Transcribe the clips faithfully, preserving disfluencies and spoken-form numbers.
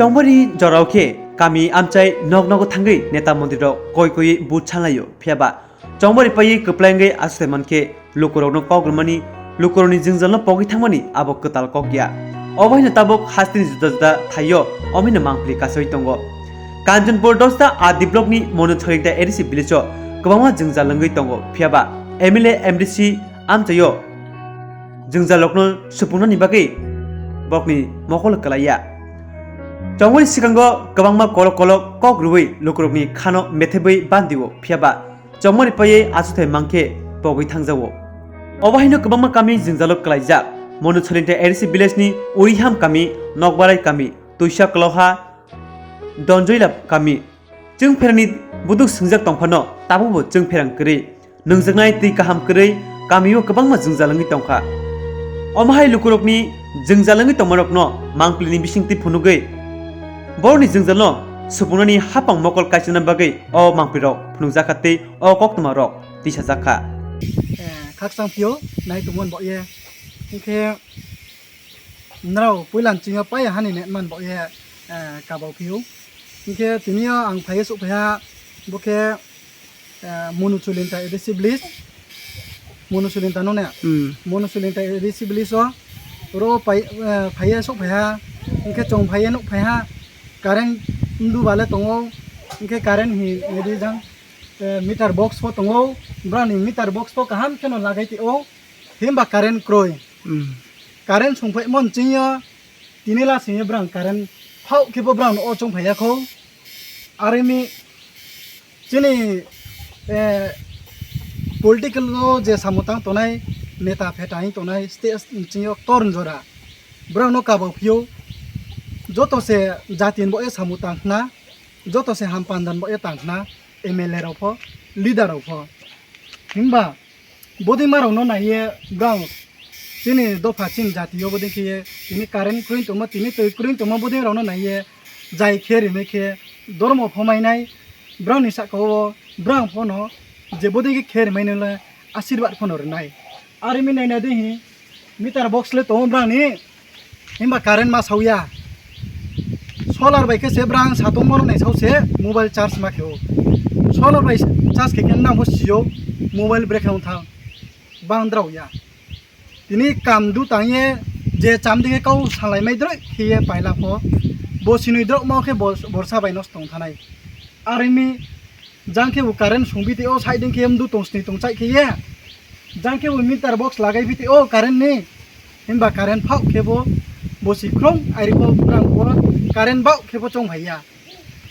Chongmari jorao khe kami amchai nok nogo thangwi neta montri rok koi koi bujsanlaio, phiyaba chongmari paiwi kwplai wngwi aswk mankhe lukurokno kok rwmani lukurokni jwngjalno pogwi thangmani abo kwtal kok ya. Obo haino tabuk hasteni juda juda thaio omino mangpili kasawi tongo. Kanchanpur Dosta R D blockni Monu Soling tei A D C village-o kwbangma jwngjal wngwi tongo, phiyaba M L A, M D C amchaio jwngjalrokno supungnani bagwi bokni mokol kwlaiya. Chongmani swkango kwbangma kolok kolok kok rwui lukurokni khano methebwi bandio, phiyaba chongmani paiwi achuthai mankhe pogwi thangjago. Obo haino kwbangma kami jwngjalo kwlaijak. Monu Soling tei A D C village-ni Uriham kami, Nokbarai kami, Tuisa Kloha, Donjoila kami. Chwngpherani buduk swngjak tongphano tabukbo chwngpherang kwrwi. Nwngjaknai twi kaham kwrwi kamio kwbangma jwngjal wngwi tongkha. Omo hai lukurokni jwngjal wngwi tongmarokno mangpilini bisingtwi phunugwi borokni jwngjalno supungnani hapang mokol kaisana bagwi o mangpilrok phunukjakha tei o koktwmarok tisajakha. Eh, khakchang phio nai tongmani bo ye. Hinkhe nrao puila nchingyo pai hani ne man bo ye, eh, kabau phio. Hinkhe tini yo ang phaiye sok phaiha bo khe, eh, Monu Soling tei A D C village. Monu Soling tano ne? Hmm. Monu Soling tei A D C village o ro pai, eh, phaiye sok phaiha. Hinkhe chong phaiye nuk phaiha. Current ndu bale tongo. Hinkhe current hi nedi jang, eh, meter box pho tongo. Brani meter box pho kaham kheno lagai tio. Himba current kroi. Hmm. Current songphaimo nchingyo tini la singyo brang current phao khe bo brang o chong phaiya kho. Arimi chini, eh, political o je samung tang tonai neta pheta hing tonai state nchingyo torn jora. Brang no kabau phio joto se jati bo e samung tang khna, joto se ham pandan bo e tang khna, M L A rok pho, leader rok pho. Himba Bodima rokno naiye brang chini dopha chini jati o bodin khe ye tini current kroi tongma tini twi kroi tongma bodin rokno naiye jai khe rimai khe dormo phomainai brang ni saka o brang phono je bodin khe khe rimai nole asirwad phono rinai. Arimi naina de hi meter box le tongo brang ni. Himba current ma sauya. Solar bai khe se brang satung moro nai sau se mobile charge ma khe o. Solar bai charge khe khe nang bo sio mobile brekhe wng thang. Bang drao ya. Tini kam du tang ye je cham ding khe kau salai mai droi khe ye paila pho. Bo sinui drok ma khe bor-, borsa bai nosto wng thanai. Arimi jang khe bo current song bi tei o side ding khe mdu tong sni tong chai khe ye. Jang khe bo meter box lagai bi tei o current ni. Himba current phao khe bo, bo si khrong ari bo brang bo current bao khe bo chong phai ya.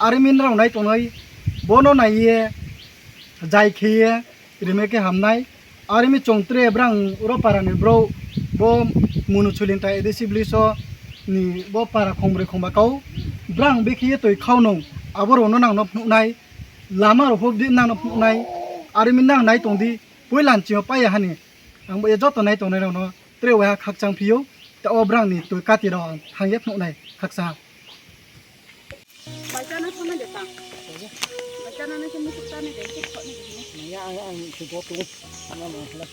Ari min rao nai tongnai bono nai ye jai khe ye rime khe hamnai. Ari mi chong tre brang oro para ni bro bo Munu Soling tai A D C village o ni bo para khong broi khong ba kau brang be khe ye toi khao nung abo rao no nang no phnuh nai. Lama rok pho bini nang no phunuknai, ari mi nang nai tong di, puila nching yo paiya hani. Ang bo ye joto nai tongnai rok no tre waiha khakchang phio, ta o brang ni twi kati rok ang thang ye phunuknai khakchang. Bai chana thangna de tang. Bai chana nai khe muchuk chana de, muchuk thokni de. Nang ya ang, ang se bo tung. Ang ma ma.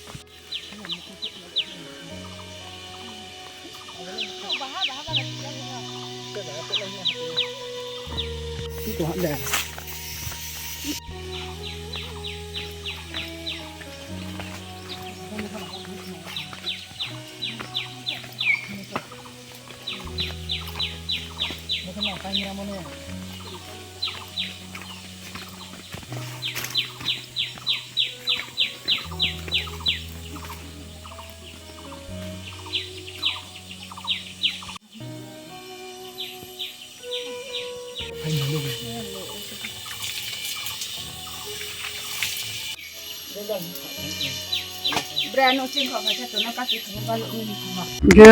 Bre, ano chingkha kha khe tono kati thangwi balukni ni thangma. Hingke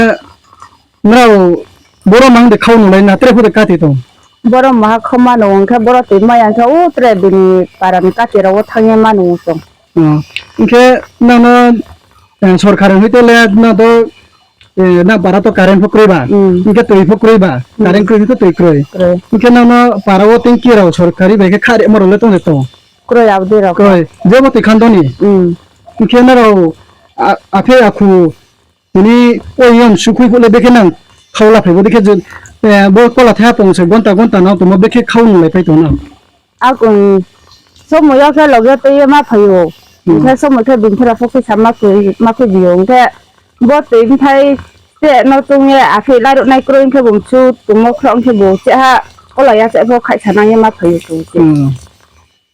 nrao borok mang de khao nolai na, tere pho de kati tong. Borok maha khoma no wngkhe borok twi maya wngkhe o tere bini para ni kati rok o thangya manu wng tong. Oh, hingke nono, eh, sorkar hoi to le no to, eh, na bara to current pho kroi ba, hmm, hingke twi pho kroi ba, hmm, current kroi hingke twi kroi. Kroi. Hingke nono para o tengki rok sorkari bai khe kha rimo rok le tong de tong. Kroi abdi rok. Kroi, jebo twi khan doni. Hmm. Hingke norok a-, aphe akhu tini o yom sukhui phule bekhe nang khao la phaibo dekhe je Eh, bo kola thaya tong se gonta gonta no tongma bekhe khau nung lai pai tong no. Akung somoyo khe loge twi ma phaio. Hmm. Khe somoi khe bini phira phok khe sama khe ma khe bio. Khe bo twi bithai se no tungye akhe lairok nai kroi khe bo mchu tungmo khrok khe bo che ha kola ya che bo khai sana ye ma phaio tong se. Hmm.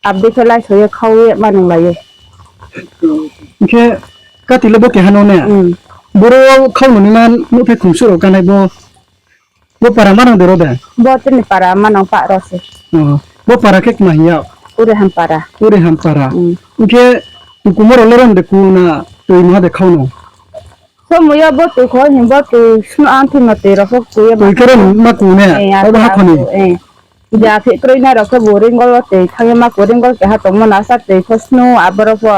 Abdi khe lai soye khauye manung laio. Hwnkhe kati le bo keha no ne? Hmm. Boro khau noni man nukhai khumsu rok kanai bo. Bo para manang doro de? Bo chini para manang pa ro se. Oh. Bo para khe kma hiya? Ure ham para. Ure ham para. Hmm. Hwnkhe kumoro lorom de ku na twi ma de khau no? Somoyo bo twi kho hin bo twi sno ang thima twi rok kho kuye ma. Twi khe ro ma ku ne? Eh, abo ha khoni. Eh. Ja phi kroi na rok khe bo ringol o twi thangye ma ku ringol keha tongma na sa twi kho sno aboro pho.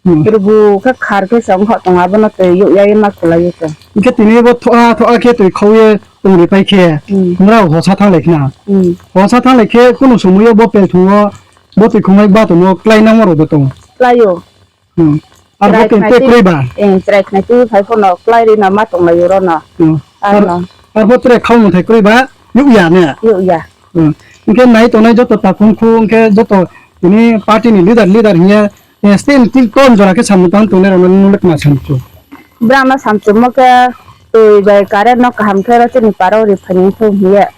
Hmm. Rubu khe khar khe chong kho tong abono twi yuk ya ma kulai yo. Hwnkhe tini bo thoa thoa khe twi khau ye tong ri pai khe. Hmm. Nrao hosa thang lai khna. Hmm. Hosa thang lai khe kunu somoyo bo pel thungo bo twi khumai ba tongmo klai nang oro bo tong. Klai yo. Hmm. Ar bo Chwrai tei khnai tei twi, kwrwi ba? Eh, chwrai khnai twi phai phano kwlai rwna ma tong lai oro no. Hmm. Ar Ar, no. Ar bo tere khau mwthai kwrwi ba, yuk ya ne? Yuk ya. Hmm. Hwnkhe nai tongnai joto takhum khu, hwnkhe joto tini party ni leader, leader hiya, eh, state ni team kon jora khe samung tang tongnai rok no nung le kma samchu? Brang no samchukmo khe twi bai current no kaham khe ro chini para o ri phaini thung hiya.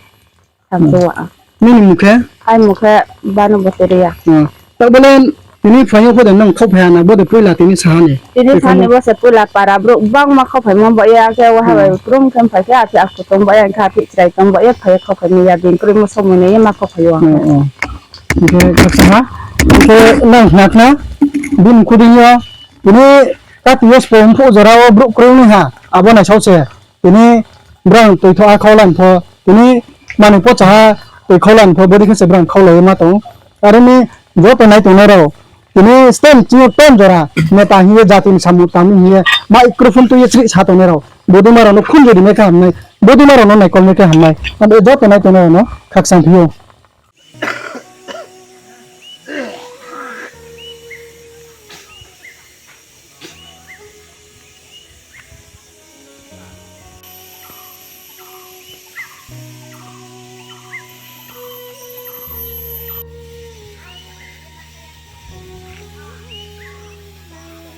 Samsung wa. Nini mukhe? Ai mukhe banu boteria. Hmm. Tak bole tini phaio phoda nang khau phaya na bode puila tini sahani. Tini sahani bo se puila para bro bang ma khau phai mo bo ya ke wa ha bai krum krum phai ke api aku tong bo ya ke api chrai tong bo ya phai khau phai mi ya bin krum mo somo ne ma khau phai wa. Hmm, hmm. Oke, khaksa. Oke, nang nakna bin khudinyo. Tini kati yo spo umphu jora o bro krum ni ha. Abo nai sau se. Tini brang twi tho a khau lain pho, tini manwi pochaha twi khau lain pho, bodi khe se brang khau lai ma tong. Aroni joto nai tongnai rok, tini stem chini tom jora neta hiye jati ni samung tangwi hiye microphone twi chri sa tongnai rok, bodi ma rok no khum jodi mai kha hamnai, bodi ma rok no naikol mai kha hamnai, abo joto nai tongnai rok no khakchang phio.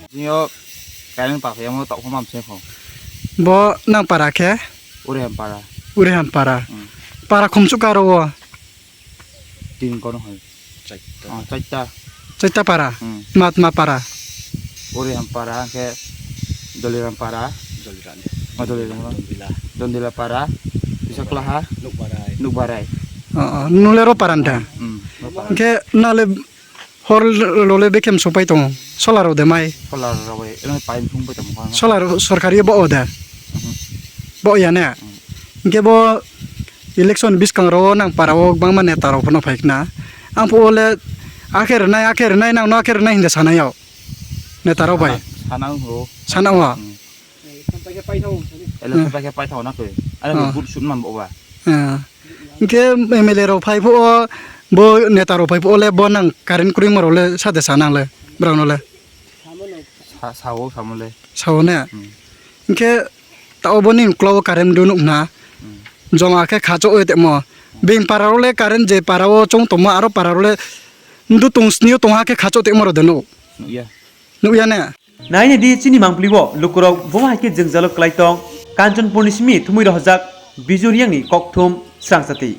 Jio kainwi paphiyamo tokma mamsai kho. Bo nang para khe? Ureham para. Ureham para. Hmm. Para khumsuk karo o? Tin kono hai. Chaita. Oh, chaita. Chaita para. Hmm. Matma para. Ureham para khe Doliram para. Doliram. Oh, Doliram. Dondila. Dondila para. Bisaklaha. Nukbarai. Nukbarai. Oh, oh. Nule ro para nda. Hmm. Ro para. Khe nale Hor lole bekem sopai tongo, solar rok de mai. Solar rok bai, eno pai thung pai tamo kha. Solar sorkari bo o de. Mhm. Bo ya ne. Mhm. Hingke bo election biskang ro nang para o bangma neta rok phano phai khna. Ang pho ole akhe rwnai, akhe rwnai nang no akhe rwnai hinda sanai o. Neta rok bai. Sana, sana ang ho. Sana o. Mhm. Election pai khe paithao na khe. Ano Ah. Vote sut man bo ba. Ah. Hingke M L A rok phai phuo, bo neta rok phai phuo le bo nang current kwrwimo rok le sade sa nang le, borok no le. Sa, sao, samo le. Sao ne? Hmm. Hingke ta obo ni ukla o current do nuk na. Hmm. Joma khe khacho oi temo. Beng para rok le current je para o chong tongma aro para rok le ndu tong sini o tong ha khe khacho temo rok de no. Nukya. Nukya ne? Naina di chini mangpili o lukurok bo hai khe jwngjalo kwlai tong. Kanchanpurni simi thumwi rohorjak Bijur Reangni kokthum srangchati.